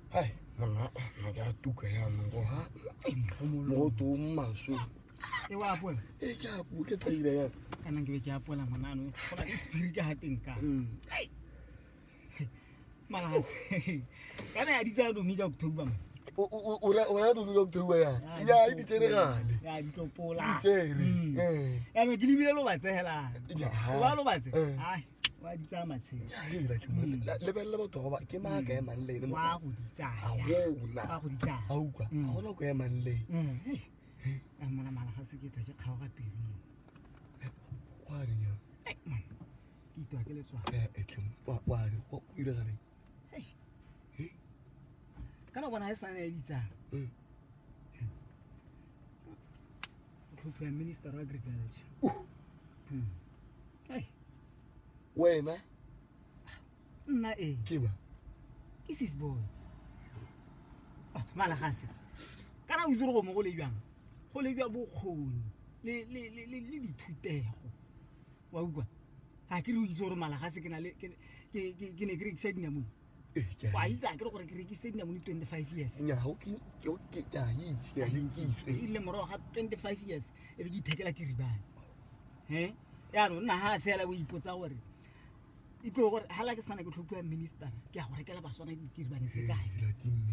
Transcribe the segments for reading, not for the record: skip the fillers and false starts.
Hai, monna, nna ke a tuka jaanong go ha mogoto o maswe. E wa apola? E ke a ke tlaile ya. Kana ke be ke apola monano. Go na le spirit ka hateng ka. Mara kana ya ditsa domi ka October mo. O ra domi ka October ya. Ya e di tsere gale. Ya di tlopola. Di tsere. Eh. Ya me ke lebile lo batse hela. O ba lo batse? Ai. Wa di tsaya matshelo. Lebelela batho ba ke maaka emang le ene. Wa go di tsaya. Wa go di tsaya. A utlwa. Ga gona ko emang le. A mona mala ga se ke tla ke kgaoga pelo mo. Wa re nya. Man. Ke itwa ke letswalo. Eh tleng wa re go ile ga reng. Hey. Kana bona ha e sana e bitsang. Tlhopho ya Minister wa Agriculture. Hey. Wena nna e ke ma ke sis boy batho malagase kana o itse gore go mo go le jwang go le jwa bokgoni le le le le dithutego wa utlwa ga ke re o itse gore malagase ke na le ke ke ne ke rekisa dinamune wa itse a ke re gore ke rekise dinamune 25 years nya go ke ke ke a itse ke a le kitso e ile morago ga 25 years e be ke ithekela ke ribane he yaanong nna ga a seela o ipotsa gore e tlo gore hala ke sana ke tlhophiwa minister ke ya go rekela baswana dikiribane se kae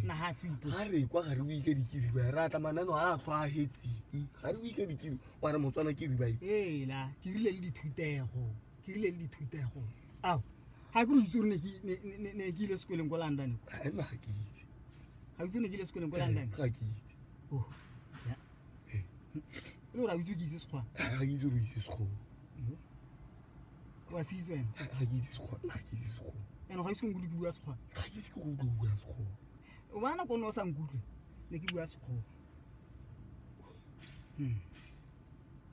nna ga se ipotsa ga re kwa ga re o ike dikiriba re atla manano a tlhwaagetseng ga re o ike dikiriba wa re motswana kiriba e ela ke rile le dithutego ke rile le dithutego ao ga ke re itse gore ne ke ile sekoleng ko London ga nna ga ke itse ga itse ne ke ile sekoleng ko London ga ke itse oh ya e le gore a itse ke itse sekgwa ga ke itse gore o itse sekgowa wa se itse wena ga ke itse sekgowa nna ga ke itse sekgowa ene ga ise nkutlwe ke bua sekgwa ga ke itse ke go utlwa o bua sekgowa o bona nako ne o sa nkutlwe ne ke bua sekgowa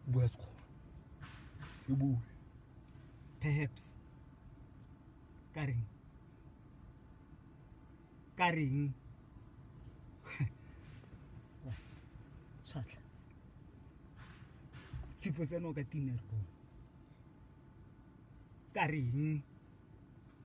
bua sekgowa se bue perhaps ka reng ka reng tshwatlha tshipo tseno ka tinerko ka reng.